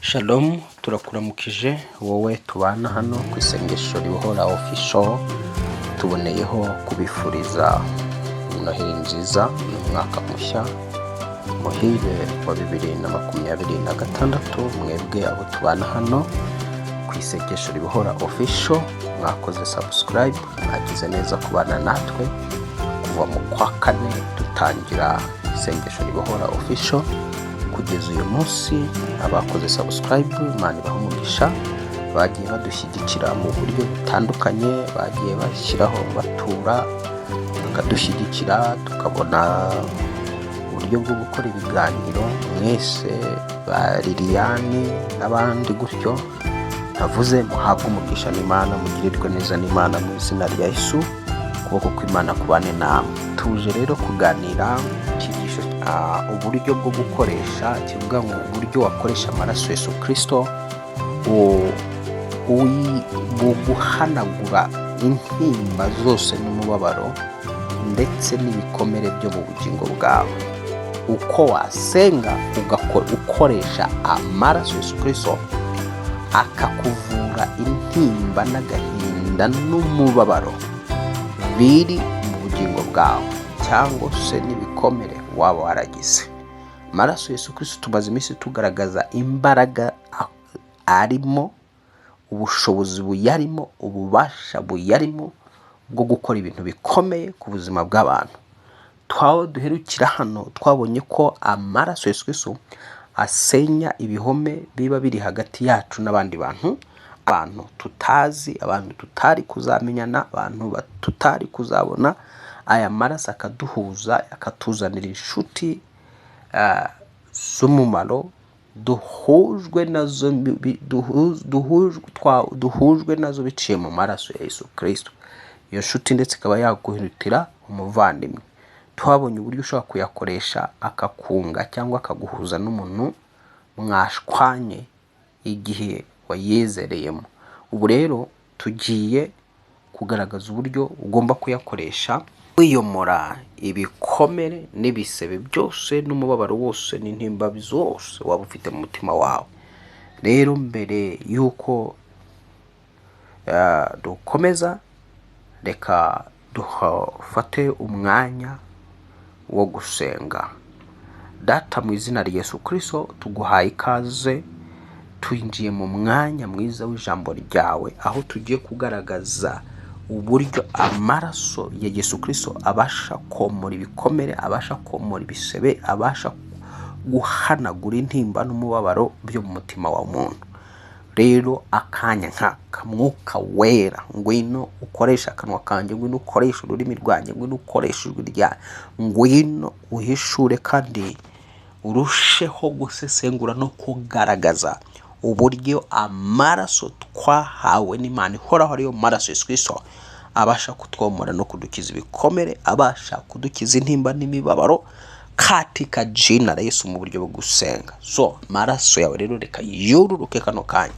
Shalom, turakuramukije wowe tubana hano ku Isengesho Ribohora Official. Tuboneyeho kubifuriza Noheli nziza n'umwaka mushya muhire wa 2026. Mwebwe abo tubana hano ku Isengesho Ribohora Official, mwakoze subscribe, mwagize neza kubana natwe kuva mu kwa kane dutangira Isengesho Ribohora Official kugeza uyu munsi. Abakoze subscribe, Imana ibaha umugisha. Bagiye badushyigikira mu buryo butandukanye, bagiye bashyiraho batura, bakadushyigikira, tukabona uburyo bwo gukora ibiganiro. Mwese ba Liliane n'abandi gutyo navuze, muhabwe umugisha n'Imana, mugirirwe neza n'Imana mu izina rya Yesu. Ukuboko kw'Imana kubane namwe. Tuje rero kuganira icyigisho, uburyo bwo gukoresha, kivuga ngo uburyo wakoresha amaraso Yesu Kirisito mu guhanagura intimba zose n'umubabaro ndetse n'ibikomere byo mu bugingo bwawe. Uko wasenga ukoresha amaraso Yesu Kirisito, akakuvura intimba n'agahinda n'umubabaro biri mu bugingo bwawe cyangwa se n'ibikomere waba waragize. Amaraso Yesu Kirisito, tumaze iminsi tugaragaza imbaraga arimo, ubushobozi buyarimo, ububasha buyarimo bwo gukora ibintu bikomeye ku buzima bw'abantu. Twaho duherukira hano, twabonye ko amaraso Yesu Kristo asenya ibihome biba biri hagati yacu n'abandi bantu, abantu tutazi, abantu tutari kuzamenyana, abantu tutari kuzabona. Aya maraso akaduhuza, akatuzanira inshuti z'umumaro duhujwe nazo duhujwe nazo biciye mu maraso ya Yesu Kristo. Iyo nshuti ndetse ikaba yaguhitira umuvandimwe. Twabonye uburyo ushobora kuyakoresha akakunga cyangwa akaguhuza n'umuntu mwashwanye igihe wayizereyemo. Ubu rero tugiye kugaragaza uburyo ugomba kuyakoresha wiyomora ibikomere n'ibisebe byose n'umubabaro wose n'intimba zose waba ufite mu mutima wawe. Rero mbere y'uko dukomeza, reka dufate umwanya wo gusenga. Data, mu izina rya Yesu Kristo, tuguhaye ikaze. Twinjiye mu mwanya mwiza w'ijambo ryawe, aho tugiye kugaragaza uburyo amaraso ya Yesu Kristo abasha komora ibikomere, abasha komora ibisebe, abasha guhanagura intimba n'umubabaro byo mu mutima wa muntu. Rero akanya nk'aka, Mwuka Wera, ngwino ukoreshe akanwa kanjye, ngwino ukoreshe ururimi rwanjye, ngwino ukoreshe ijwi ryanjye, ngwino uhishure kandi urusheho gusesengura no kugaragaza uburyo amaraso twahawe n'Imana ihoraho, ariyo maraso Yesu Kristo, abasha kutwomora no kudukiza ibikomere, abasha kudukiza intimba n'imibabaro, katika jina la Yesu, mu buryo bwo gusenga. So amaraso yawe rero reka yururuke kano kanya,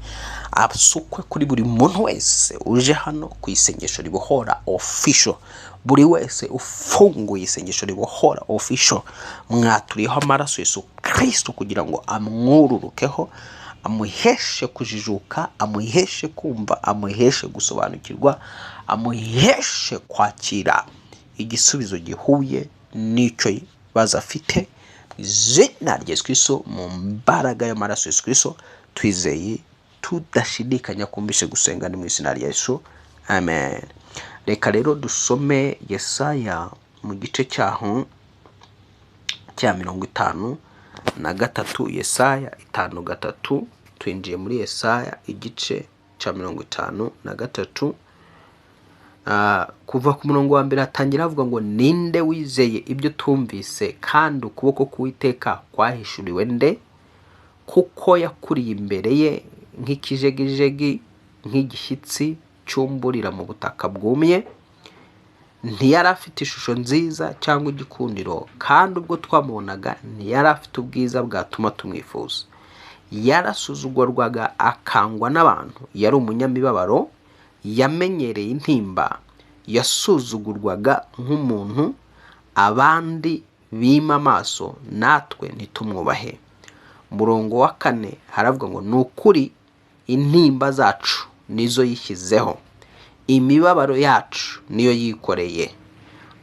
asukwe kuri buri muntu wese uje hano ku Isengesho Ribohora Official. Buri wese ufunguye Isengesho Ribohora Official, mwaturiyeho amaraso Yesu Kristo kugira ngo amwururukeho, amuheshe kujijuka, amuheshe kumva, amuheshe gusobanukirwa, amuheshe kwakira igisubizo gihuye n'icyo baza afite, mu izina rya Yesu Kristo, mu mbaraga y'amaraso Yesu Kristo. Twizeye tudashidikanya kumvishe gusenga, ni mu izina rya Yesu, amen. Reka rero dusome Yesaya mu gice cyaho cya 53, Yesaya 53. Twinjiye muri Yesaya igice cya 53. Kuva ku murongo wa mbere hatangira havuga ngo: "Ninde wizeye ibyo tumvise, kandi ukuboko k'Uwiteka kwahishuriwe nde? Kuko yakuriye imbere ye nk'ikijegijegi, nk'igishyitsi cyumburira mu butaka bwumye. Ntiyari afite ishusho nziza cyangwa igikundiro, kandi ubwo twamubonaga ntiyari afite ubwiza bwatuma tumwifuza. Yarasuzugurwaga akangwa n'abantu, yari umunyamibabaro, yamenyereye intimba, yasuzugurwaga nk'umuntu abandi bima amaso, natwe ntitumwubahe." Umurongo wa 4 haravuga ngo ni ukuri intimba zacu nizo yishyizeho, imibabaro yacu niyo yikoreye,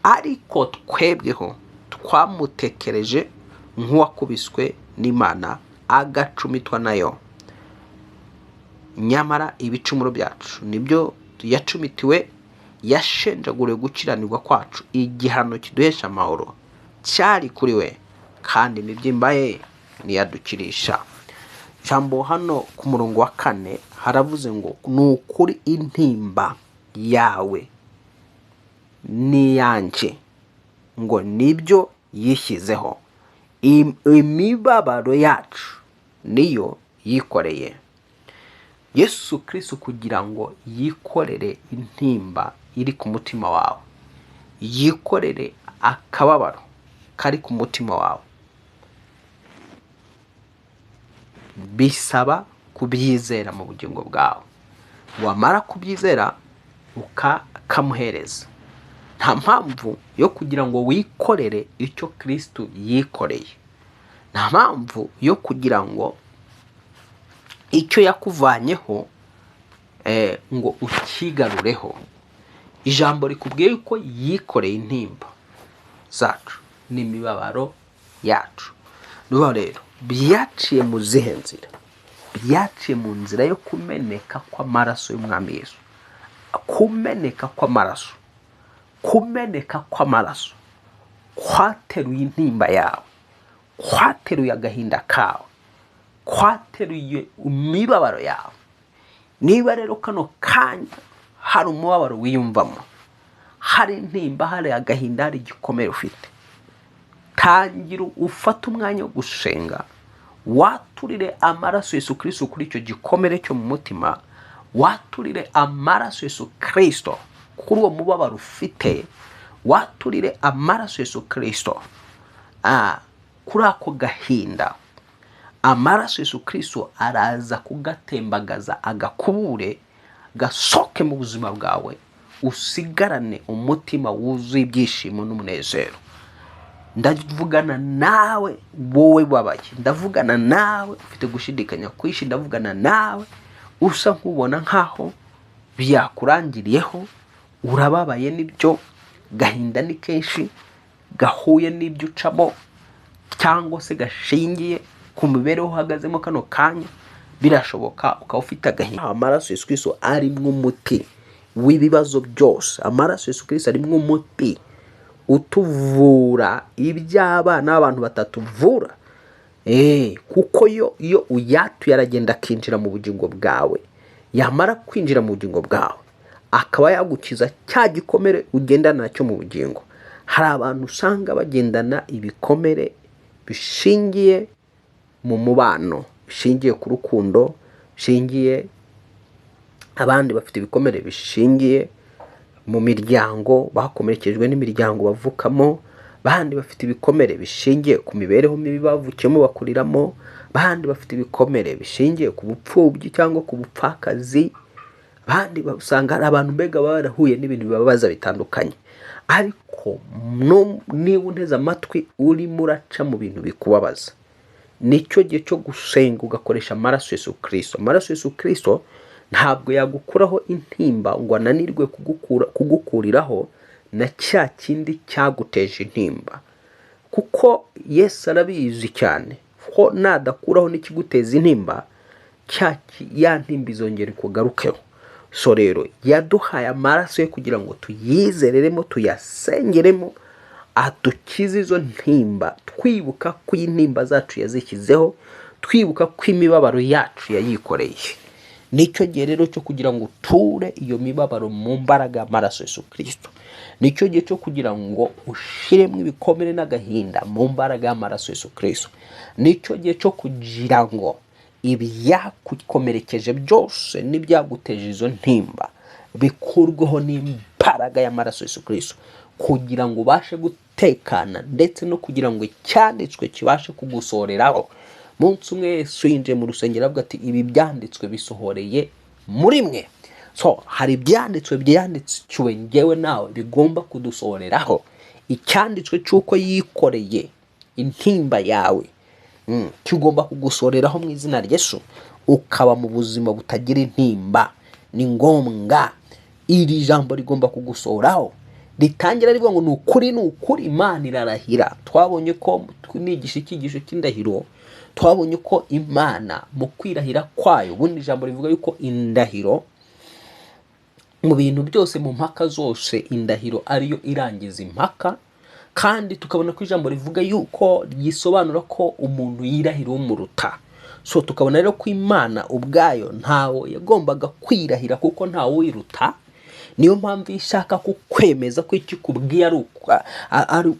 ariko twebweho twamutekereje nk'uwakubiswe n'Imana agacumitwa nayo, nyamara ibicumuro byacu nibyo yacumitiwe, yashenjaguriwe gukiranirwa kwacu, igihano kiduhesha amahoro cyari kuri we, kandi imibyimba ye niyadukirisha. Jambo hano ku murongo wa 4 haravuze ngo ni ukuri intimba yawe n'iyanjye ngo nibyo yishyizeho, imibabaro yacu niyo yikoreye. Yesu Kristo kugira ngo yikorere intimba iri ku mutima wawe, yikorere akababaro kari ku mutima wawe, bisaba kubyizera mu bugingo bwawe. Wamara kubyizera ukakamuhereza. Nta mpamvu yo kugira ngo wikorere icyo Kristo yikoreye, nta mpamvu yo kugira ngo icyo yakuvanyeho ngo ukigarureho. Ijambo rikubwiye ko yikoreye intimba zacu n'imibabaro yacu. Nuba rero byaciye mu zihe nzira? Byaciye mu nzira yo kumeneka kw'amaraso y'Umwami Yesu. Kumeneka kw'amaraso, kumeneka kw'amaraso kwateruye intimba yawe, kwateruye agahinda kawe, kwateruye imibabaro yawe. Niba rero kano kanya hari umubabaro wiyumvamo, hari intimba, hari agahinda, hari igikomere ufite, tangira ufate umwanya wo gusenga, waturire amaraso Yesu Kristo kuri icyo gikomere cyo mu mutima, waturire amaraso Yesu Kristo kuri uwo mubabaro ufite, waturire amaraso Yesu Kristo kuri ako gahinda. Amaraso Yesu Kristo araza kugatembagaza agakubure gasoke mu buzima bwawe, usigarane umutima wuzuye ibyishimo n'umunezero. Ndavugana nawe wowe wabaye, ndavugana nawe ufite gushidikanya kwinshi, ndavugana nawe usa nk'ubona nkaho byakurangiriyeho, urababaye n'ibyo, gahinda ni kenshi gahuye n'ibyo ucamo cyangwa se gashingiye ku mibereho uhagazemo kano kanya. Birashoboka ukaba ufite agahinda. Amaraso Yesu Kristo arimwo umuti w'ibibazo byose. Amaraso Yesu Kristo arimwo umuti utuvura iby'abana b'abantu batatuvura. Kuko yo iyo uyatuye aragenda akinjira mu bugingo bwawe, yamara kwinjira mu bugingo bwawe akaba yagukiza cya gikomere ugendana nacyo mu bugingo. Hari abantu usanga bagendana ibikomere bishingiye mu mubano, bishingiye ku rukundo, bishingiye, abandi bafite ibikomere bishingiye mu miryango, bakomerekejwe n'imiryango bavukamo, abandi bafite ibikomere bishingiye ku mibereho mibi bavukiyemo bakuriramo, abandi bafite ibikomere bishingiye ku bupfubyi cyangwa ku bupfakazi, abandi usanga hari abantu mbega baba barahuye n'ibintu bibabaza bitandukanye. Ariko niba unteze amatwi urimo uraca mu bintu bikubabaza, nicyo gihe cyo gusenga ugakoresha amaraso Yesu Kristo. Amaraso Yesu Kristo ntabwo yagukuraho intimba ngo ananirwe kugukuriraho na cya kindi cyaguteje intimba, kuko Yesu arabizi cyane ko nadakuraho n'ikiguteza intimba, ya ntimba izongera ikugarukeho. So rero yaduhaye amaraso ye kugira ngo tuyizereremo, tuyasengeremo, adukize izo ntimba, twibuka ko intimba zacu yazishyizeho, twibuka ko imibabaro yacu yayikoreye. Nicyo gihe rero cyo kugira ngo uture iyo mibabaro mu mbaraga y'amaraso Yesu Kristo. Nicyo gihe cyo kugira ngo ushiremo ibikomere n'agahinda mu mbaraga y'amaraso Yesu Kristo. Nicyo gihe cyo kugira ngo ibyakukomerekeje byose n'ibyaguteje izo ntimba bikurweho n'imbaraga y'amaraso Yesu Kristo, kugira ngo ubashe gutekana ndetse no kugira ngo icyanditswe kibashe kugusoreraho. Munsi umwe Yesu yinjiye mu rusengero avuga ati ibi byanditswe bisohoreye muri mwe. So hari ibyanditswe byandikiwe njyewe nawe bigomba kudusohoreraho. Icyanditswe cy'uko yikoreye intimba yawe, Kigomba kugusoreraho mu izina rya Yesu, ukaba mu buzima butagira intimba. Ni ngombwa, iri jambo rigomba kugusohoraho. Ritangira rivuga ngo ni ukuri, ni ukuri, Imana irarahira. Twabonye ko nigisha icyigisho cy'indahiro, twabonye ko Imana mu kwirahira kwayo, ubundi ijambo rivuga yuko indahiro mu bintu byose, mu mpaka zose, indahiro ariyo irangiza impaka. Kandi tukabona ko ijambo rivuga yuko risobanura ko umuntu yirahira umuruta. So tukabona rero ko Imana ubwayo ntawe yagombaga kwirahira kuko ntawe uyiruta. Niyo mpamvu ishaka kukwemeza ko icyo ikubwiye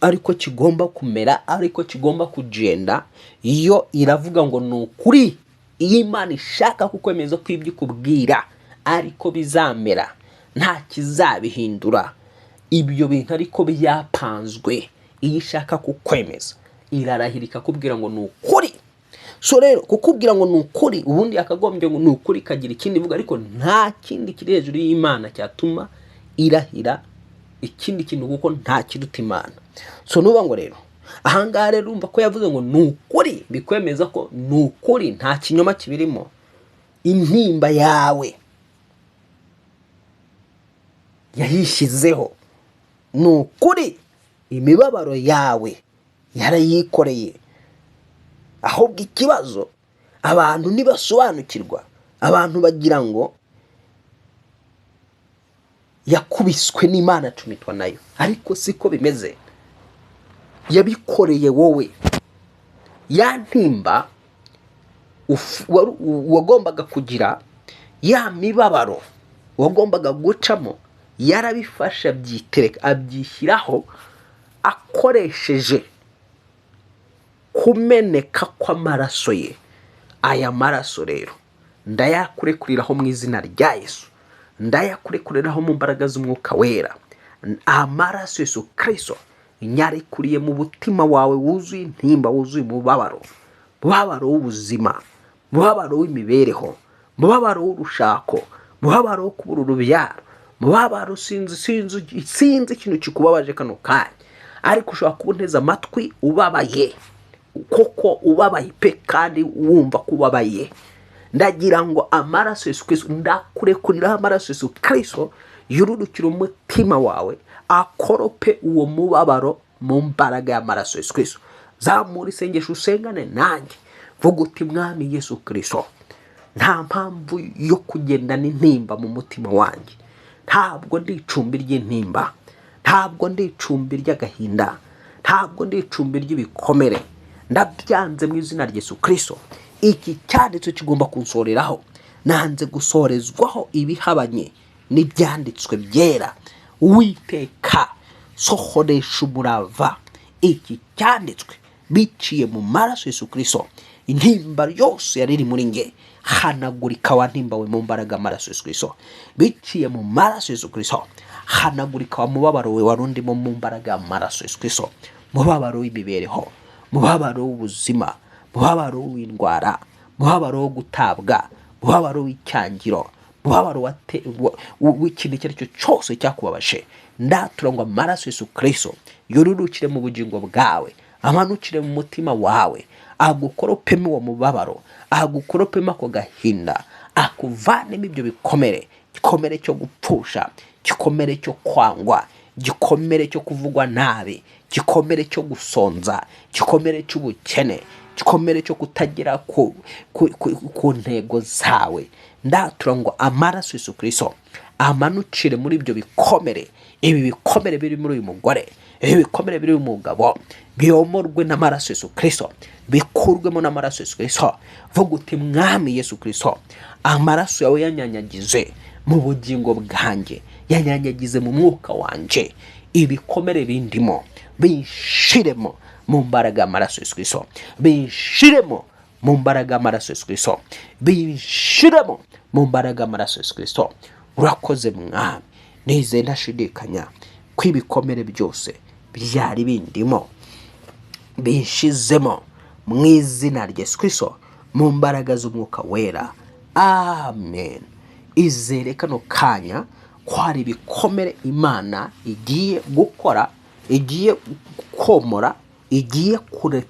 ariko kigomba kumera, ariko kigomba kugenda. Iyo iravuga ngo ni ukuri. Iyo Imana ishaka kukwemeza ko ibyo ikubwira ariko bizamera, nta kizabihindura, ibyo bintu ariko byapanzwe, iyo ishaka kukwemeza irarahira ikakubwira ngo ni ukuri. So rero kukubwira ngo ni ukuri, ubundi yakagombye ngo ni ukuri ikagira ikindi ivuga, ariko nta kindi kiri hejuru y'Imana cyatuma irahira ikindi kintu, kuko nta kiruta Imana. So nuba ngo rero ahangaha rero urumva ko yavuze ngo ni ukuri, bikwemeza ko ni ukuri, nta kinyoma kibirimo. Intimba yawe yayishyizeho, ni ukuri, imibabaro yawe yarayikoreye. Ahubwo ikibazo abantu ntibasobanukirwa, abantu bagira ngo yakubiswe n'Imana acumitwa nayo, ariko siko bimeze. Yabikoreye wowe. Ya ntimba wagombaga kugira, ya mibabaro wagombaga gucamo, yarabifashe abyitereka, abyishyiraho akoresheje kumeneka kw'amaraso ye. Aya maraso rero ndayakurekuriraho mu izina rya Yesu, ndayakurekuriraho mu mbaraga z'umwuka wera. Amaraso Yesu Kristo nyarekuriye mu mutima wawe wuzuye intimba, wuzuye umubabaro, mubabaro w'ubuzima, mubabaro w'imibereho, mubabaro w'urushako, mubabaro wo kubura urubyaro, mubabaro sinzi ikintu kikubabaje kano kanya, ariko ushobora kuba unteze amatwi ubabaye, koko ubabaye pe, kandi wumva ko ubabaye. Ndagira ngo amaraso Yesu Kristo, ndakurekuriraho amaraso Yesu Kristo yururukira umutima wawe, akorope uwo mubabaro mu mbaraga y'amaraso Yesu Kristo. Zamura isengesho usengane nanjye, vuga uti Mwami Yesu Kristo, nta mpamvu yo kugendana intimba mu mutima wanjye. Ntabwo ndi icumbi ry'intimba, ntabwo ndi icumbi ry'agahinda, ntabwo ndi icumbi ry'ibikomere. Ndabyanze mu izina rya Yesu Kristo. Iki cyanditswe kigomba kunsoreraho. Nanze gusorezwaho ibihabanye n'ibyanditswe byera. Uwiteka sohoresha umurava iki cyanditswe biciye mu maraso Yesu Kristo. Intimba yose yari iri muri nge, hanagurika wa ntimba we mu mbaraga y'amaraso Yesu Kristo. Biciye mu maraso Yesu Kristo, hanagurika wa mubabaro we wari undimo mu mbaraga y'amaraso Yesu Kristo. Mubabaro w'imibereho, mubabaro w'ubuzima, mubabaro w'indwara, mubabaro wo gutabwa, mubabaro w'icyangiro, mubabaro w'ikintu icyo ari cyo cyose cyakubabaje. Ndatura ngo amaraso Yesu Kristo yorurukire mu bugingo bwawe, amanukire mu mutima wawe, agukoropemo uwo mubabaro, agukoropemo ako gahinda, akuvanemo ibyo bikomere, igikomere cyo gupfusha, igikomere cyo kwangwa, igikomere cyo kuvugwa nabi, igikomere cyo gusonza, igikomere cy'ubukene, igikomere cyo kutagera ku ntego zawe. Ndatura ngo amaraso Yesu Kristo amanukire muri ibyo bikomere. Ibi bikomere biri muri uyu mugore, ibi bikomere biri mu mugabo, byomorwe n'amaraso Yesu Kristo, bikurwemo n'amaraso Yesu Kristo. Vuga uti Mwami Yesu Kristo, amaraso yawe yanyanyagize mu bugingo bwanjye, yanyanyagize mu mwuka wanjye, ibikomere bindimo binshiremo mu mbaraga y'amaraso Yesu Kristo, binshiremo mu mbaraga y'amaraso Yesu Kristo, binshiremo mu mbaraga y'amaraso Yesu Kristo. Urakoze Mwami, nizeye ntashidikanya ko ibikomere byose byari bindimo binshizemo mu izina rya Yesu Kristo, mu mbaraga z'umwuka wera. Amen. Izere kano kanya ko hari ibikomere Imana igiye gukora, igiye komora, igiye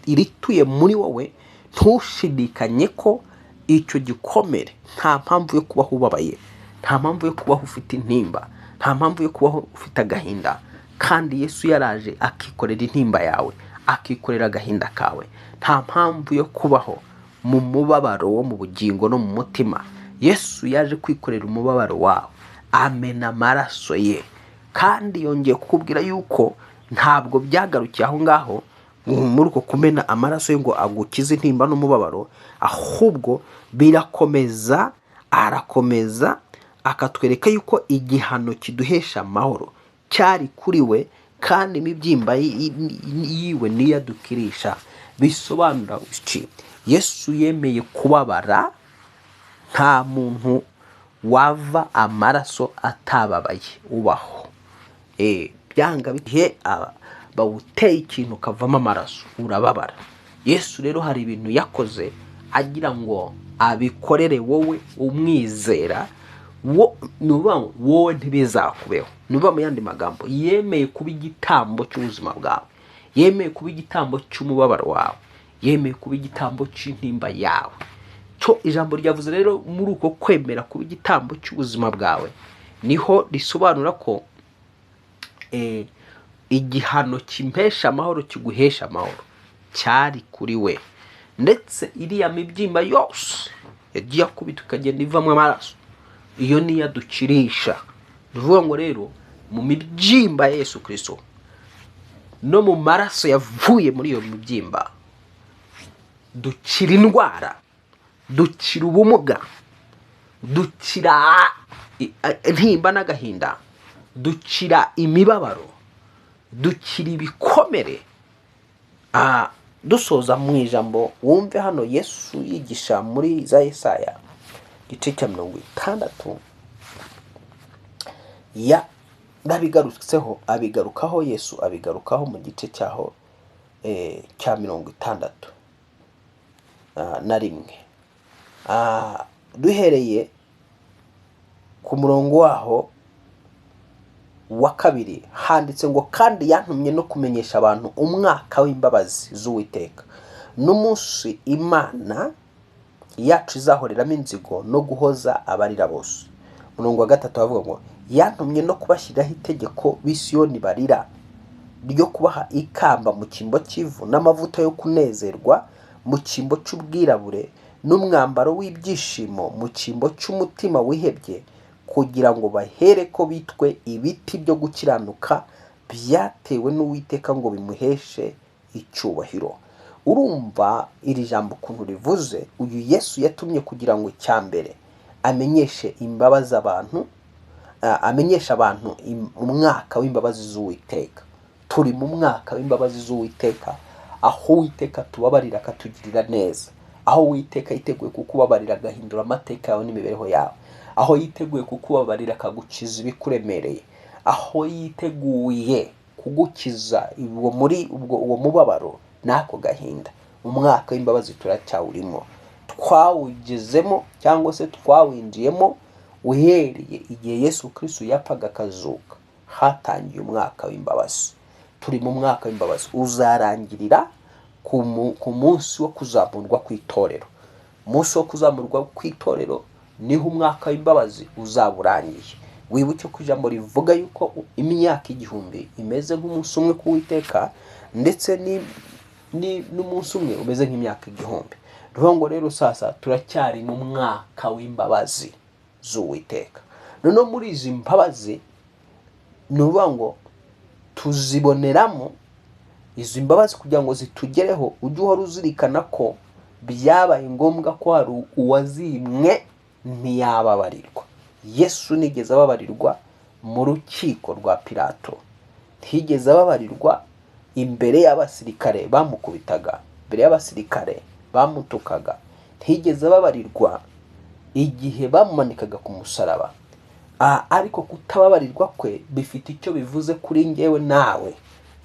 irituye muri wowe. Ntushidikanye ko icyo gikomere, nta mpamvu yo kubaho ubabaye, nta mpamvu yo kubaho ufite intimba, nta mpamvu yo kubaho ufite agahinda, kandi Yesu yaraje akikorera intimba yawe, akikorera agahinda kawe. Nta mpamvu yo kubaho mu mubabaro wo mu bugingo no mu mutima. Yesu yaje kwikorera umubabaro wawe, amena amaraso ye. Kandi yongeye kukubwira yuko ntabwo byagarukiye aho ngaho muri uko kumena amaraso ye ngo agukize intimba n'umubabaro, ahubwo birakomeza, arakomeza akatwereka yuko igihano kiduhesha amahoro cyari kuri we, kandi imibyimba yiwe niyo adukirisha. Bisobanura iki? Yesu yemeye kubabara. Nta muntu wava amaraso atababaye ubaho. Byanga bihe bawuteye ikintu ukavamo amaraso, urababara. Yesu rero hari ibintu yakoze agira ngo abikorere wowe umwizera, wo ni ukuvuga ngo wowe ntibizakubeho. Ni ukuvuga mu yandi magambo, yemeye kuba igitambo cy'ubuzima bwawe, yemeye kuba igitambo cy'umubabaro wawe, yemeye kuba igitambo cy'intimba yawe. Cyo ijambo ryavuze rero, muri uko kwemera kuba igitambo cy'ubuzima bwawe, niho risobanura ko igihano kimpesha amahoro, kiguhesha amahoro, cyari kuri we. Ndetse iriya mibyimba yose yagiye akubita ikagenda ivamo amaraso, iyo niyo adukirisha. Ni ukuvuga ngo rero mu mibyimba ya Yesu Kirisito no mu maraso yavuye muri iyo mibyimba, dukira indwara, dukira ubumuga, dukira intimba n'agahinda, dukira imibabaro, dukira ibikomere. Dusoza mu ijambo, wumve hano Yesu yigisha muri za Yesaya igice cya 60, ya nabigarutseho, abigarukaho. Yesu abigarukaho mu gice cyaho cya 61, duhereye ku murongo waho wa 2, handitse ngo: "Kandi yantumye no kumenyesha abantu umwaka w'imbabazi z'Uwiteka, n'umunsi Imana yacu izahoreramo inzigo, no guhoza abarira bose." Umurongo wa 3 bavuga ngo: "Yantumye no kubashyiriraho itegeko b'Isiyoni barira, ryo kubaha ikamba mu cyimbo cy'ivu, n'amavuta yo kunezerwa mu cyimbo cy'ubwirabure, n'umwambaro w'ibyishimo mu cyimbo cy'umutima wihebye, kugira ngo bahere ko bitwe ibiti byo gukiranuka byatewe n'Uwiteka ngo bimuheshe icyubahiro." Urumva iri jambo ukuntu rivuze? Uyu Yesu yatumye kugira ngo icya mbere amenyeshe imbabazi abantu, amenyeshe abantu umwaka w'imbabazi z'Uwiteka. Turi mu mwaka w'imbabazi z'Uwiteka, aho Uwiteka tubabarira akatugirira neza, aho Uwiteka yiteguye kukubabarira agahindura amateka yawe n'imibereho yawe, aho yiteguye kukubabarira akagukiza ibikuremereye, aho yiteguye kugukiza uwo muri ubwo uwo mubabaro n'ako gahinda. Umwaka w'imbabazi turacyawurimo, twawugezemo cyangwa se twawinjiyemo uhereye igihe Yesu Kristo yapfaga akazuka. Hatangiye umwaka w'imbabazi. Turi mu mwaka w'imbabazi uzarangirira ku munsi wo kuzamurwa kw'itorero. Umunsi wo kuzamurwa kw'itorero niho umwaka w'imbabazi uzaba urangiye. Wibuke ko ijambo rivuga yuko imyaka 1000 imeze nk'umunsi umwe ku Witeka, ndetse n'umunsi umwe umeze nk'imyaka 1000. Ni ngo rero sasa turacyari mu mwaka w'imbabazi z'Uwiteka. Noneho muri izi mbabazi, ni ukuvuga ngo tuziboneramo izi mbabazi kugira ngo zitugereho, ujye uhora uzirikana ko byabaye ngombwa ko hari uwazimwe ntiyababarirwa. Yesu nigeze ababarirwa mu rukiko rwa Pilato, ntiyigeze ababarirwa imbere y'abasirikare bamukubitaga, imbere y'abasirikare bamutukaga, ntiyigeze ababarirwa igihe bamumanikaga ku musaraba. Ariko kutababarirwa kwe bifite icyo bivuze kuri njyewe nawe.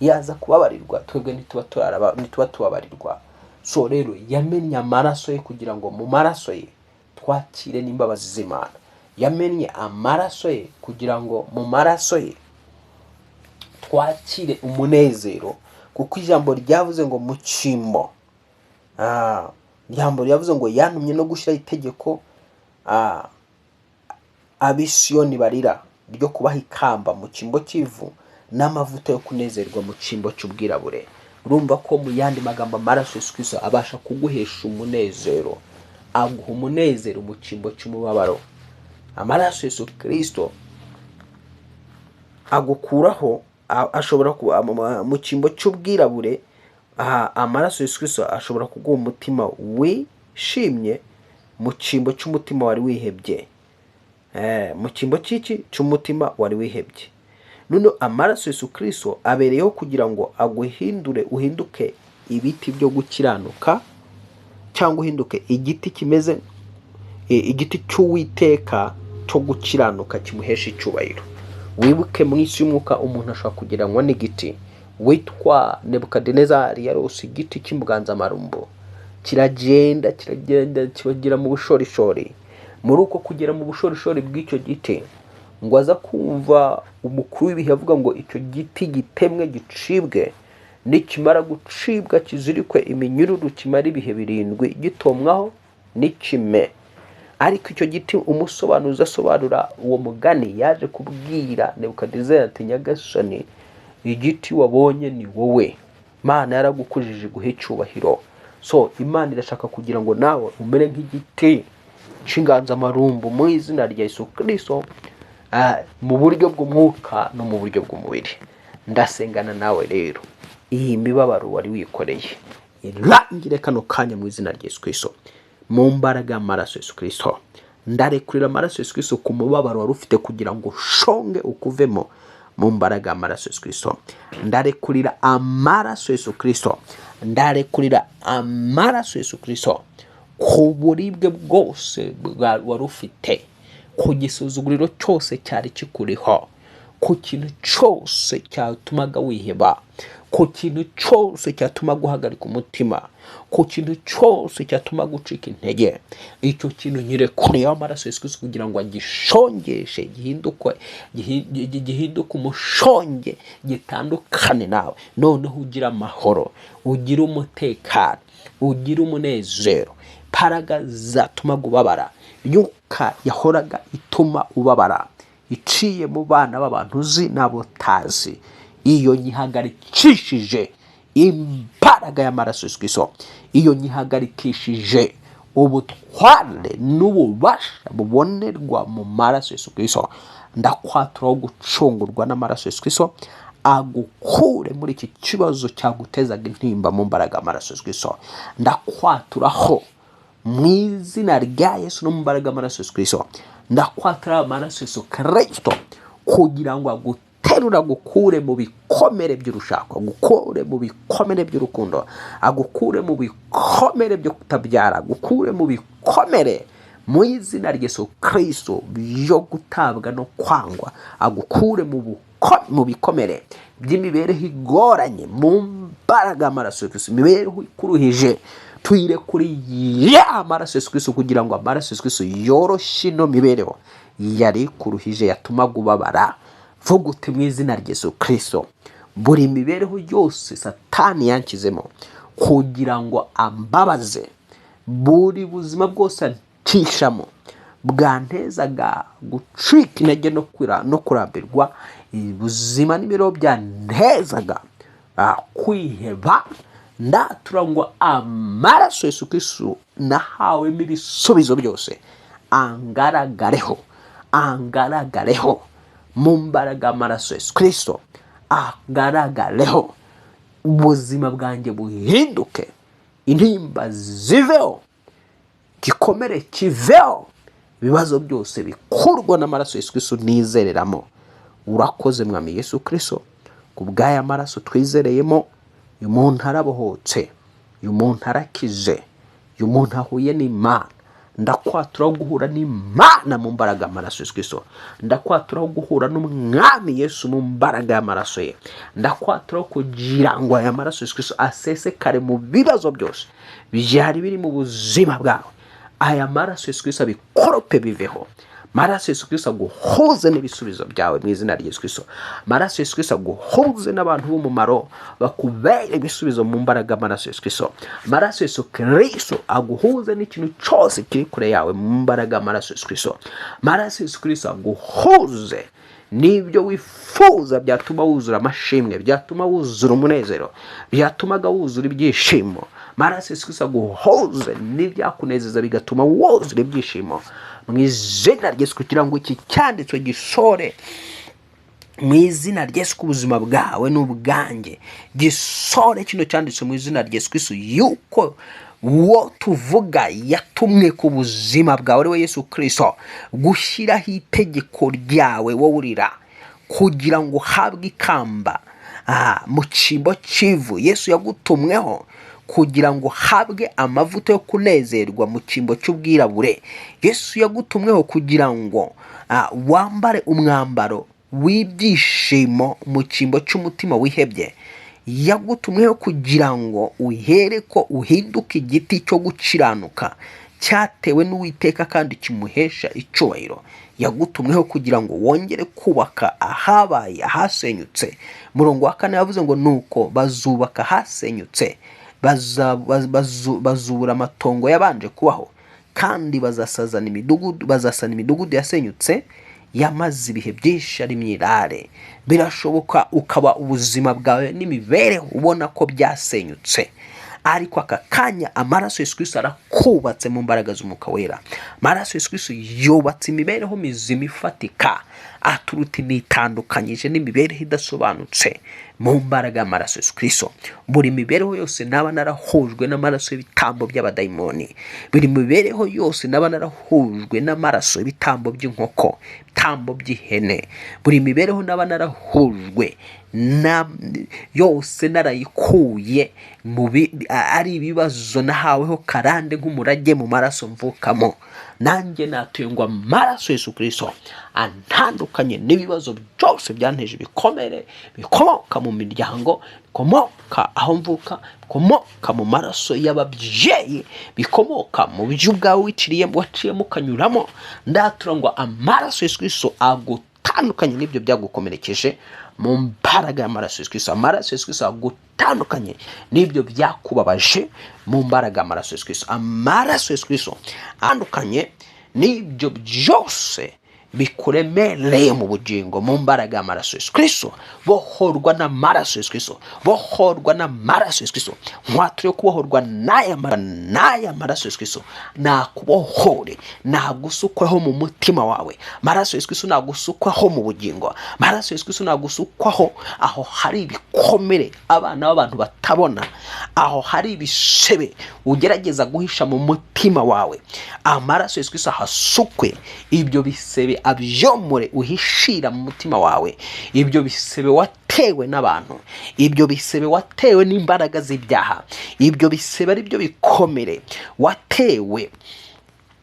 Yaza kubabarirwa, twebwe ntituba tubabarirwa. So rero yamennye amaraso ye kugira ngo mu maraso ye twakire n'imbabazi z'Imana. Yamennye amaraso ye kugira ngo mu maraso ye twakire umunezero, kuko ijambo ryavuze ngo mu cyimbo Ijambo ryavuze ngo yantumye no gushyiraho itegeko ab'Isiyoni barira ryo kubaha ikamba mu cyimbo cy'ivu n'amavuta yo kunezerwa mu cyimbo cy'ubwirabure. Urumva ko mu yandi magambo amaraso Yesu Kristo abasha kuguhesha umunezero, aguha umunezero mu cyimbo cy'umubabaro. Amaraso Yesu Kristo agukuraho, ashobora mu cyimbo cy'ubwirabure. Amaraso Yesu Kristo ashobora kuguha umutima wishimye mu cyimbo cy'umutima wari wihebye. Mu cyimbo cy'iki cy'umutima wari wihebye. None amaraso Yesu Kristo abereyeho kugira ngo aguhindure, uhinduke ibiti byo gukiranuka, cyangwa uhinduke igiti kimeze igiti cy'Uwiteka cyo gukiranuka kimuhesha icyubahiro. Wibuke mu isi y'umwuka umuntu ashobora kugereranywa n'igiti. Witwa Nebukadinezari yarose igiti cy'inganzamarumbo, kiragenda kiragenda kibagera mu bushorishori. Muri uko kugera mu bushorishori bw'icyo giti, ngo aza kumva umukuru w'ibihe avuga ngo icyo giti gitemwe gicibwe, nikimara gucibwa kizirikwe iminyururu kimara ibihe 7 gitomwaho n'ikime. Ariko icyo giti umusobanuzi asobanura uwo mugani yaje kubwira Nebukadinezari ati Nyagasani, igiti wabonye ni wowe, Imana yaragukujije guha icyubahiro. So Imana irashaka kugira ngo nawe umere nk'igiti cy'inganzamarumbu mu izina rya Yesu Kristo, mu buryo bw'umwuka no mu buryo bw'umubiri. Ndasengana nawe rero, iyi mibabaro wari wikoreye irangire kano kanya mu izina rya Yesu Kristo, mu mbaraga y'amaraso Yesu Kristo. Ndarekurira amaraso Yesu Kristo ku mubabaro wari ufite kugira ngo ushonge ukuvemo mu mbaraga y'amaraso Yesu Kristo. Ndarekurira amaraso Yesu Kristo, ndarekurira amaraso Yesu Kristo ku buribwe bwose wari ufite, ku gisuzuguriro cyose cyari kikuriho, ku kintu cyose cyatumaga wiheba, ku kintu cyose cyatumaga uhagarika umutima, ku kintu cyose cyatumaga ucika intege. Icyo kintu nyirekuriyeho amaraso Yesu Kristo kugira ngo agishongeshe, gihinduke umushonge, gitandukane nawe. Noneho ugira amahoro, ugira umutekano, ugira umunezero. Imbaraga zatumaga ubabara, imyuka yahoraga ituma ubabara iciye mu bana b'abantu uzi n'abo utazi, iyo nyihagarikishije imbaraga y'amaraso Yesu Kristo, iyo nyihagarikishije ubutware n'ububasha bubonerwa mu maraso Yesu Kristo. Ndakwaturaho gucungurwa n'amaraso Yesu Kristo, agukure muri iki kibazo cyagutezaga intimba mu mbaraga y'amaraso Yesu Kristo. Ndakwaturaho mu izina rya Yesu no mu mbaraga y'amaraso Yesu Kristo. Ndakwaturaho amaraso Yesu Kristo kugira ngo aguterure, agukure mu bikomere by'urushako, agukure mu bikomere by'urukundo, agukure mu bikomere byo kutabyara, agukure mu bikomere mu izina rya Yesu Kristo byo gutabwa no kwangwa, agukure mu bikomere by'imibereho igoranye mu mbaraga y'amaraso Yesu Kristo. Imibereho ikuruhije tuyirekuriye amaraso Yesu Kristo kugira ngo amaraso Yesu Kristo yoroshye ino mibereho yari ikuruhije yatumaga ubabara. Vuga uti mu izina rya Yesu Kristo, buri mibereho yose Satani yanshyizemo kugira ngo ambabaze, buri buzima bwose ancishamo bwantezaga gucika intege no kurambirwa, ubuzima n'imibereho byantezaga kwiheba, ndatura ngo amaraso Yesu Kristo nahawemo ibisubizo byose angaragareho, angaragareho mu mbaraga y'amaraso Yesu Kristo, agaragareho, ubuzima bwanjye buhinduke, intimba ziveho, gikomere kiveho, ibibazo byose bikurwa n'amaraso Yesu Kristo nizereramo. Urakoze Mwami Yesu Kristo ku bw'aya maraso twizereyemo. Uyu muntu arabohotse, uyu muntu arakize, uyu muntu ahuye n'Imana. Ndakwaturaho guhura n'Imana mu mbaraga y'amaraso Yesu Kristo. Ndakwaturaho guhura n'Umwami Yesu mu mbaraga y'amaraso ye. Ndakwaturaho kugira ngo aya maraso Yesu Kristo asesekare mu bibazo byose byari biri mu buzima bwawe. Aya maraso Yesu Kristo abikorope biveho. Maraso Yesu Kristo aguhuze n'ibisubizo byawe mu izina rya Yesu Kristo. Maraso Yesu Kristo aguhuze n'abantu b'umumaro bakubere ibisubizo mu mbaraga maraso Yesu Kristo. Maraso Yesu Kristo aguhuze n'ikintu cyose kiri kure yawe mu mbaraga maraso Yesu Kristo. Maraso Yesu Kristo aguhuze n'ibyo wifuza byatuma wuzura amashimwe, byatuma wuzura umunezero, byatumaga wuzura ibyishimo. Maraso Yesu Kristo aguhuze n'ibyakunezeza bigatuma wuzura ibyishimo mu izina rya Yesu, kugira ngo iki cyanditswe gisore mu izina rya Yesu ubuzima bwawe n'ubwanjye, gisore kino cyanditswe mu izina rya Yesu Kristo, yuko uwo tuvuga yatumwe ku buzima bwawe ari we Yesu Kristo, gushyiraho itegeko ryawe wowe urira, kugira ngo uhabwe ikamba mu cyimbo cy'ivu. Yesu yagutumweho kugira ngo uhabwe amavuta yo kunezerwa mu cyimbo cy'ubwirabure. Yesu yagutumweho kugira ngo wambare umwambaro w'ibyishimo mu cyimbo cy'umutima wihebye. Yagutumweho kugira ngo uhere ko uhinduke igiti cyo gukiranuka cyatewe n'Uwiteka kandi kimuhesha icyubahiro. Yagutumweho kugira ngo wongere kubaka ahabaye ahasenyutse. Murongo wa 4 yavuze ngo nuko bazubaka ahasenyutse, bazubura amatongo yabanje kubaho, kandi bazasazana imidugudu, bazasana imidugudu yasenyutse yamaze ibihe byinshi ari myirare. Birashoboka ukaba ubuzima bwawe n'imibereho ubona ko byasenyutse, ariko aka kanya amaraso Yesu Kristo arakubatse mu mbaraga z'Umwuka Wera. Amaraso Yesu Kristo yubatse imibereho mizima ifatika, aturuta initandukanyije n'imibereho idasobanutse mu mbaraga y'amaraso Yesu Kristo. Buri mibereho yose naba narahujwe n'amaraso y'ibitambo by'abadayimoni, buri mibereho yose naba narahujwe n'amaraso y'ibitambo by'inkoko, ibitambo by'ihene, buri mibereho naba narahujwe na yose narayikuye mu ari ibibazo nahaweho karande nk'umurage mu maraso mvukamo, nanjye natuye ngo amaraso Yesu Kristo antandukanye n'ibibazo byose byanteje ibikomere bikomoka mu miryango, bikomoka aho mvuka, bikomoka mu maraso y'ababyeyi, bikomoka mu byo ubwawe wiciriyemo, waciyemo ukanyuramo. Ndatura ngo amaraso Yesu Kristo agutandukanye n'ibyo byagukomerekeje mu mbaraga y'amaraso Yesu Kristo. Amaraso Yesu Kristo agutandukanye n'ibyo byakubabaje mu mbaraga y'amaraso Yesu Kristo. Amaraso Yesu Kristo atandukanye n'ibyo byose bikuremereye mu bugingo mu mbaraga y'amaraso Yesu Kristo. Bohorwa n'amaraso Yesu Kristo, bohorwa n'amaraso Yesu Kristo. Nkwatuye kubohorwa n'aya maraso Yesu Kristo. Nakubohore, nagusukwaho mu mutima wawe. Maraso Yesu Kristo nagusukwaho mu bugingo. Maraso Yesu Kristo nagusukwaho aho hari ibikomere abana b'abantu batabona, aho hari ibisebe ugerageza guhisha mu mutima wawe. Amaraso Yesu Kristo ahasukwe, ibyo bisebe abyomore uhishira mu mutima wawe, ibyo bisebe watewe n'abantu, ibyo bisebe watewe n'imbaraga z'ibyaha, ibyo bisebe ari byo bikomere watewe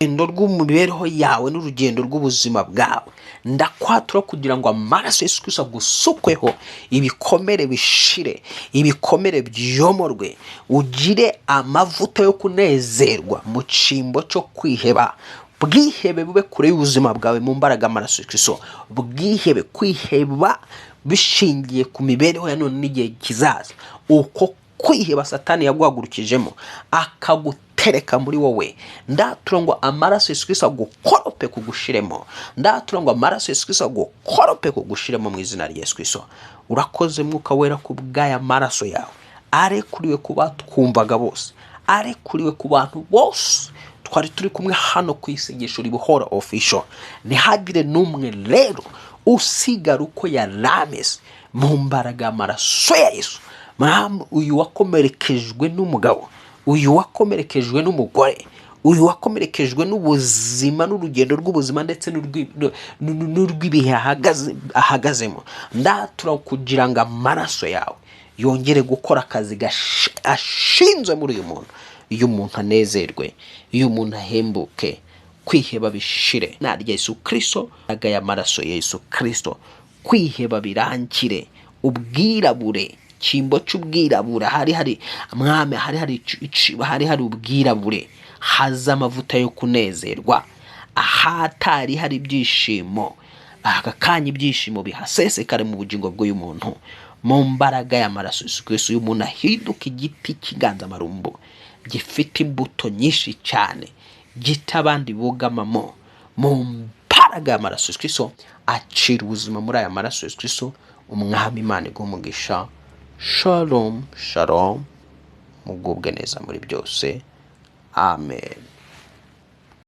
urugendo rw'imibereho yawe n'urugendo rw'ubuzima bwawe. Ndakwatura kugira ngo amaraso Yesu Kristo agusukweho, ibikomere bishire, ibikomere byomorwe, ugire amavuta yo kunezerwa mu cyimbo cyo kwiheba. Bwihebe bube kure y'ubuzima bwawe mu mbaraga y'amaraso Yesu Kristo. Bwihebe, kwiheba bishingiye ku mibereho ya none n'igihe kizaza. Uko kwiheba Satani yaguhagurukijemo akagutereka muri wowe, ndatura ngo amaraso Yesu Kristo agukorope kugushiremo. Ndatura ngo amaraso Yesu Kristo agukorope kugushiremo mu izina rya Yesu Kristo. Urakoze Mwuka Wera ku bw'aya maraso yawe arekuriwe ku batwumvaga bose, arekuriwe ku bantu bose twari turi kumwe hano ku isengesho ribohora official. Ntihagire n'umwe rero usigara uko yarameze mu mbaraga y'amaraso ya Yesu. Mwami, uyu wakomerekejwe n'umugabo, uyu wakomerekejwe n'umugore, uyu wakomerekejwe n'ubuzima n'urugendo rw'ubuzima ndetse n'urw'ibihe ahagazemo, ndatura kugira ngo amaraso yawe yongere gukora akazi ashinzwe muri uyu muntu. Iyo umuntu anezerwe, iyo umuntu ahembuke, kwiheba bishire na rya Yesu Kristo, agaya amaraso ya Yesu Kristo, kwiheba birangire, ubwirabure, cyimbo cy'ubwirabura, hari hari mwami, hari hari hari hari ubwirabure, haza amavuta yo kunezerwa, Ahatari hari ibyishimo, aka kanya ibyishimo bihasesekare mu bugingo bw'uyu muntu, mu mbaraga y'amaraso Yesu Kristo. Uyu muntu ahinduka igiti cy'inganzamarumbu gifite imbuto nyinshi cyane, gita abandi bugamamo, mu mbaraga y'amaraso Yesu Kristo. Acira ubuzima muri aya maraso Yesu Kristo. Umwami Imana iguhe umugisha. Shalom, shalom, mugubwe neza muri byose. Amen.